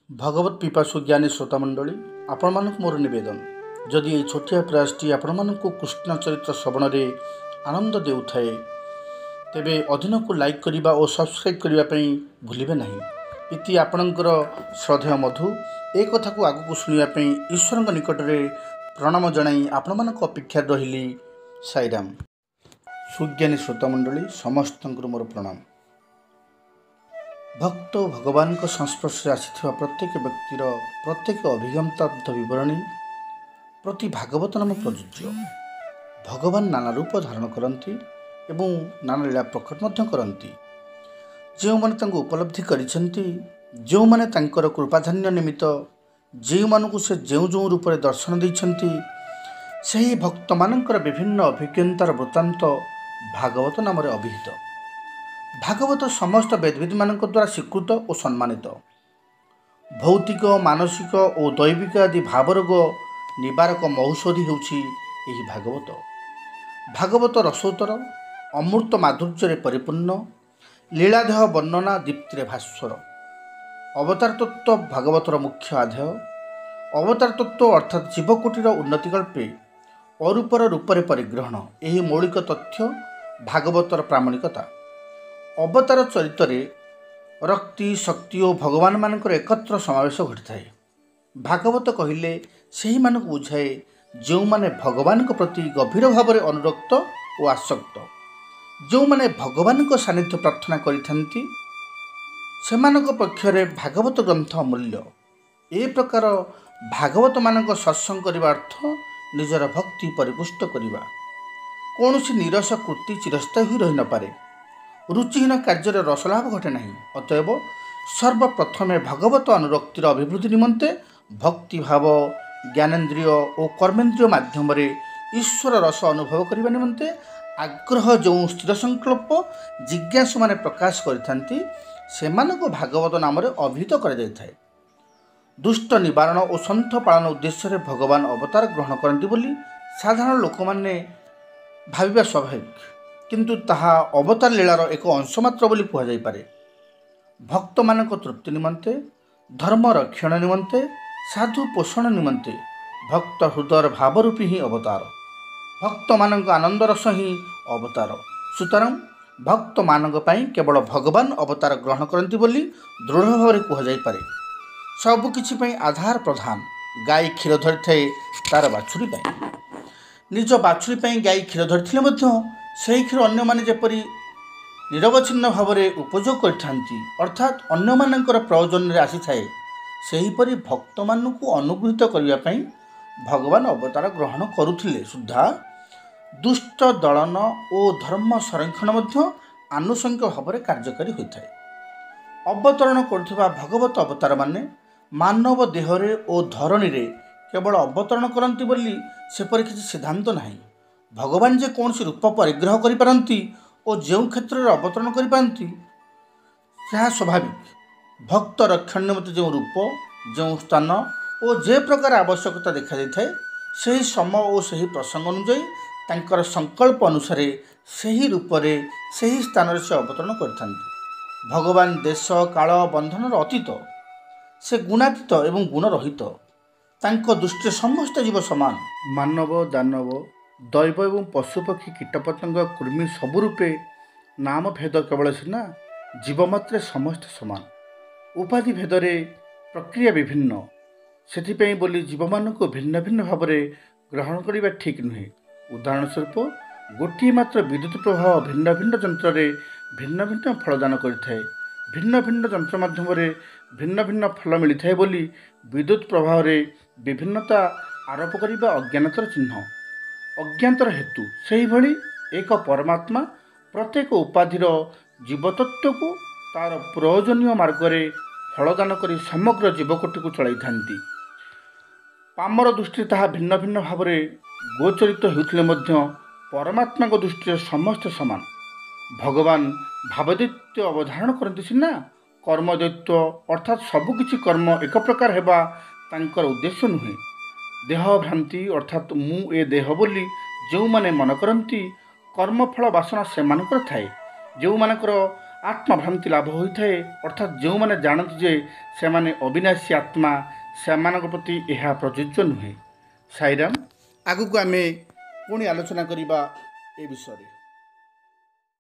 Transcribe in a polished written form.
ଭଗବତ ପିପାସୁ ଜ୍ଞାନୀ ଶ୍ରୋତାମଣ୍ଡଳୀ, ଆପଣମାନଙ୍କୁ ମୋର ନିବେଦନ, ଯଦି ଏହି ଛୋଟିଆ ପ୍ରୟାସଟି ଆପଣମାନଙ୍କୁ କୃଷ୍ଣ ଚରିତ୍ର ଶ୍ରବଣରେ ଆନନ୍ଦ ଦେଉଥାଏ, ତେବେ ଅଧୀନକୁ ଲାଇକ୍ କରିବା ଓ ସବସ୍କ୍ରାଇବ୍ କରିବା ପାଇଁ ଭୁଲିବେ ନାହିଁ। ଇତି ଆପଣଙ୍କର ଶ୍ରଦ୍ଧେୟ ମଧୁ। ଏ କଥାକୁ ଆଗକୁ ଶୁଣିବା ପାଇଁ ଈଶ୍ୱରଙ୍କ ନିକଟରେ ପ୍ରଣାମ ଜଣାଇ ଆପଣମାନଙ୍କ ଅପେକ୍ଷାରେ ରହିଲି। ସାଇରାମ। ସୁଜ୍ଞାନୀ ଶ୍ରୋତାମଣ୍ଡଳୀ ସମସ୍ତଙ୍କର ମୋର ପ୍ରଣାମ। ଭକ୍ତ ଓ ଭଗବାନଙ୍କ ସଂସ୍ପର୍ଶରେ ଆସିଥିବା ପ୍ରତ୍ୟେକ ବ୍ୟକ୍ତିର ପ୍ରତ୍ୟେକ ଅଭିଜ୍ଞତାବ୍ଦ ବିବରଣୀ ପ୍ରତି ଭାଗବତ ନାମ ପ୍ରଯୁଜ୍ୟ। ଭଗବାନ ନାନା ରୂପ ଧାରଣ କରନ୍ତି ଏବଂ ନାନା ଲୀଳା ପ୍ରକଟ ମଧ୍ୟ କରନ୍ତି। ଯେଉଁମାନେ ତାଙ୍କୁ ଉପଲବ୍ଧି କରିଛନ୍ତି, ଯେଉଁମାନେ ତାଙ୍କର କୃପାଧନ୍ୟ ନିମିତ୍ତ, ଯେଉଁମାନଙ୍କୁ ସେ ଯେଉଁ ଯେଉଁ ରୂପରେ ଦର୍ଶନ ଦେଇଛନ୍ତି, ସେହି ଭକ୍ତମାନଙ୍କର ବିଭିନ୍ନ ଅଭିଜ୍ଞତାର ବୃତ୍ତାନ୍ତ ଭାଗବତ ନାମରେ ଅଭିହିତ। ଭାଗବତ ସମସ୍ତ ବେଦବିଦମାନଙ୍କ ଦ୍ୱାରା ସ୍ୱୀକୃତ ଓ ସମ୍ମାନିତ। ଭୌତିକ, ମାନସିକ ଓ ଦୈବିକ ଆଦି ଭାବରୋଗ ନିବାରକ ମହୌଷଧି ହେଉଛି ଏହି ଭାଗବତ। ଭାଗବତ ରସୋତ୍ତର, ଅମୃତ ମାଧୁର୍ଯ୍ୟରେ ପରିପୂର୍ଣ୍ଣ, ଲୀଳାଦେହ ବର୍ଣ୍ଣନା ଦୀପ୍ତିରେ ଭାସ୍ୱର। ଅବତାର ତତ୍ତ୍ୱ ଭାଗବତର ମୁଖ୍ୟ ଆଧେୟ। ଅବତାର ତତ୍ତ୍ୱ ଅର୍ଥାତ୍ ଜୀବକୋଟିର ଉନ୍ନତି କଳ୍ପେ ଅରୂପର ରୂପରେ ପରିଗ୍ରହଣ, ଏହି ମୌଳିକ ତଥ୍ୟ ଭାଗବତର ପ୍ରାମାଣିକତା। ଅବତାର ଚରିତ୍ରରେ ରକ୍ତି, ଶକ୍ତି ଓ ଭଗବାନମାନଙ୍କର ଏକତ୍ର ସମାବେଶ ଘଟିଥାଏ। ଭାଗବତ କହିଲେ ସେହିମାନଙ୍କୁ ବୁଝାଏ ଯେଉଁମାନେ ଭଗବାନଙ୍କ ପ୍ରତି ଗଭୀର ଭାବରେ ଅନୁରକ୍ତ ଓ ଆସକ୍ତ, ଯେଉଁମାନେ ଭଗବାନଙ୍କ ସାନ୍ନିଧ୍ୟ ପ୍ରାର୍ଥନା କରିଥାନ୍ତି, ସେମାନଙ୍କ ପକ୍ଷରେ ଭାଗବତ ଗ୍ରନ୍ଥ ଅମୂଲ୍ୟ। ଏ ପ୍ରକାର ଭାଗବତମାନଙ୍କ ସତ୍ସଙ୍ଗ କରିବା ଅର୍ଥ ନିଜର ଭକ୍ତି ପରିପୁଷ୍ଟ କରିବା। କୌଣସି ନିରସ କୃତି ଚିରସ୍ଥାୟୀ ହୋଇ ରହିନପାରେ। ରୁଚିହୀନ କାର୍ଯ୍ୟରେ ରସଲାଭ ଘଟେ ନାହିଁ। ଅତଏବ ସର୍ବପ୍ରଥମେ ଭଗବତ ଅନୁରକ୍ତିର ଅଭିବୃଦ୍ଧି ନିମନ୍ତେ ଭକ୍ତିଭାବ ଜ୍ଞାନେନ୍ଦ୍ରିୟ ଓ କର୍ମେନ୍ଦ୍ରିୟ ମାଧ୍ୟମରେ ଈଶ୍ୱର ରସ ଅନୁଭବ କରିବା ନିମନ୍ତେ ଆଗ୍ରହ ଯେଉଁ ସ୍ଥିର ସଂକଳ୍ପ ଜିଜ୍ଞାସୁମାନେ ପ୍ରକାଶ କରିଥାନ୍ତି, ସେମାନଙ୍କୁ ଭାଗବତ ନାମରେ ଅଭିହିତ କରାଯାଇଥାଏ। ଦୁଷ୍ଟ ନିବାରଣ ଓ ସନ୍ଥ ପାଳନ ଉଦ୍ଦେଶ୍ୟରେ ଭଗବାନ ଅବତାର ଗ୍ରହଣ କରନ୍ତି ବୋଲି ସାଧାରଣ ଲୋକମାନେ ଭାବିବା ସ୍ୱାଭାବିକ, କିନ୍ତୁ ତାହା ଅବତାର ଲୀଳାର ଏକ ଅଂଶ ମାତ୍ର ବୋଲି କୁହାଯାଇପାରେ। ଭକ୍ତମାନଙ୍କ ତୃପ୍ତି ନିମନ୍ତେ, ଧର୍ମ ରକ୍ଷଣ ନିମନ୍ତେ, ସାଧୁ ପୋଷଣ ନିମନ୍ତେ ଭକ୍ତ ହୃଦୟର ଭାବରୂପୀ ହିଁ ଅବତାର। ଭକ୍ତମାନଙ୍କ ଆନନ୍ଦରସ ହିଁ ଅବତାର। ସୁତରାଂ ଭକ୍ତମାନଙ୍କ ପାଇଁ କେବଳ ଭଗବାନ ଅବତାର ଗ୍ରହଣ କରନ୍ତି ବୋଲି ଦୃଢ଼ ଭାବରେ କୁହାଯାଇପାରେ। ସବୁକିଛି ପାଇଁ ଆଧାର ପ୍ରଧାନ। ଗାଈ କ୍ଷୀର ଧରିଥାଏ ତା'ର ବାଛୁରୀ ପାଇଁ। ନିଜ ବାଛୁରୀ ପାଇଁ ଗାଈ କ୍ଷୀର ଧରିଥିଲେ ମଧ୍ୟ ସେହି କ୍ଷୀର ଅନ୍ୟମାନେ ଯେପରି ନିରବଚ୍ଛିନ୍ନ ଭାବରେ ଉପଯୋଗ କରିଥାନ୍ତି, ଅର୍ଥାତ୍ ଅନ୍ୟମାନଙ୍କର ପ୍ରୟୋଜନରେ ଆସିଥାଏ, ସେହିପରି ଭକ୍ତମାନଙ୍କୁ ଅନୁଗୃହୀତ କରିବା ପାଇଁ ଭଗବାନ ଅବତାର ଗ୍ରହଣ କରୁଥିଲେ ସୁଦ୍ଧା ଦୁଷ୍ଟ ଦଳନ ଓ ଧର୍ମ ସଂରକ୍ଷଣ ମଧ୍ୟ ଆନୁଷଙ୍ଗିକ ଭାବରେ କାର୍ଯ୍ୟକାରୀ ହୋଇଥାଏ। ଅବତରଣ କରୁଥିବା ଭଗବତ ଅବତାରମାନେ ମାନବ ଦେହରେ ଓ ଧରଣୀରେ କେବଳ ଅବତରଣ କରନ୍ତି ବୋଲି ସେପରି କିଛି ସିଦ୍ଧାନ୍ତ ନାହିଁ। ଭଗବାନ ଯେ କୌଣସି ରୂପ ପରିଗ୍ରହ କରିପାରନ୍ତି ଓ ଯେଉଁ କ୍ଷେତ୍ରରେ ଅବତରଣ କରିପାରନ୍ତି, ତାହା ସ୍ୱାଭାବିକ। ଭକ୍ତ ରକ୍ଷଣ ନିମନ୍ତେ ଯେଉଁ ରୂପ, ଯେଉଁ ସ୍ଥାନ ଓ ଯେ ପ୍ରକାର ଆବଶ୍ୟକତା ଦେଖାଯାଇଥାଏ, ସେହି ସମୟ ଓ ସେହି ପ୍ରସଙ୍ଗ ଅନୁଯାୟୀ ତାଙ୍କର ସଂକଳ୍ପ ଅନୁସାରେ ସେହି ରୂପରେ ସେହି ସ୍ଥାନରେ ସେ ଅବତରଣ କରିଥାନ୍ତି। ଭଗବାନ ଦେଶ କାଳ ବନ୍ଧନର ଅତୀତ। ସେ ଗୁଣାତୀତ ଏବଂ ଗୁଣରହିତ। ତାଙ୍କ ଦୃଷ୍ଟିରେ ସମସ୍ତ ଜୀବ ସମାନ। ମାନବ, ଦାନବ, ଦୈବ ଏବଂ ପଶୁପକ୍ଷୀ, କୀଟପତଙ୍ଗ, କୃମି ସବୁ ରୂପେ ନାମ ଭେଦ କେବଳ ସିନା ଜୀବ ମାତ୍ରେ ସମସ୍ତେ ସମାନ। ଉପାଧି ଭେଦରେ ପ୍ରକ୍ରିୟା ବିଭିନ୍ନ। ସେଥିପାଇଁ ବୋଲି ଜୀବମାନଙ୍କୁ ଭିନ୍ନ ଭିନ୍ନ ଭାବରେ ଗ୍ରହଣ କରିବା ଠିକ୍ ନୁହେଁ। ଉଦାହରଣ ସ୍ୱରୂପ, ଗୋଟିଏ ମାତ୍ର ବିଦ୍ୟୁତ ପ୍ରବାହ ଭିନ୍ନ ଭିନ୍ନ ଯନ୍ତ୍ରରେ ଭିନ୍ନ ଭିନ୍ନ ଫଳଦାନ କରିଥାଏ। ଭିନ୍ନ ଭିନ୍ନ ଯନ୍ତ୍ର ମାଧ୍ୟମରେ ଭିନ୍ନ ଭିନ୍ନ ଫଳ ମିଳିଥାଏ ବୋଲି ବିଦ୍ୟୁତ ପ୍ରବାହରେ ବିଭିନ୍ନତା ଆରୋପ କରିବା ଅଜ୍ଞାନତାର ଚିହ୍ନ, ଅଜ୍ଞାତର ହେତୁ। ସେହିଭଳି ଏକ ପରମାତ୍ମା ପ୍ରତ୍ୟେକ ଉପାଧିର ଜୀବତତ୍ତ୍ୱକୁ ତା'ର ପ୍ରୟୋଜନୀୟ ମାର୍ଗରେ ଫଳଦାନ କରି ସମଗ୍ର ଜୀବକୋଟିକୁ ଚଳାଇଥାନ୍ତି। ପାମର ଦୃଷ୍ଟିରେ ତାହା ଭିନ୍ନ ଭିନ୍ନ ଭାବରେ ଗୋଚରିତ ହେଉଥିଲେ ମଧ୍ୟ ପରମାତ୍ମାଙ୍କ ଦୃଷ୍ଟିରେ ସମସ୍ତେ ସମାନ। ଭଗବାନ ଭାବଦ୍ୱୈତ୍ୟ ଅବଧାରଣ କରନ୍ତି ସିନା, କର୍ମଦ୍ୱୈତ୍ୟ ଅର୍ଥାତ୍ ସବୁକିଛି କର୍ମ ଏକ ପ୍ରକାର ହେବା ତାଙ୍କର ଉଦ୍ଦେଶ୍ୟ ନୁହେଁ। ଦେହ ଭ୍ରାନ୍ତି ଅର୍ଥାତ୍ ମୁଁ ଏ ଦେହ ବୋଲି ଯେଉଁମାନେ ମନେ କରନ୍ତି, କର୍ମଫଳ ବାସନା ସେମାନଙ୍କର ଥାଏ। ଯେଉଁମାନଙ୍କର ଆତ୍ମଭ୍ରାନ୍ତି ଲାଭ ହୋଇଥାଏ, ଅର୍ଥାତ୍ ଯେଉଁମାନେ ଜାଣନ୍ତି ଯେ ସେମାନେ ଅବିନାଶୀ ଆତ୍ମା, ସେମାନଙ୍କ ପ୍ରତି ଏହା ପ୍ରଯୁଜ୍ୟ ନୁହେଁ। ସାଇରାମ। ଆଗକୁ ଆମେ ପୁଣି ଆଲୋଚନା କରିବା ଏ ବିଷୟରେ।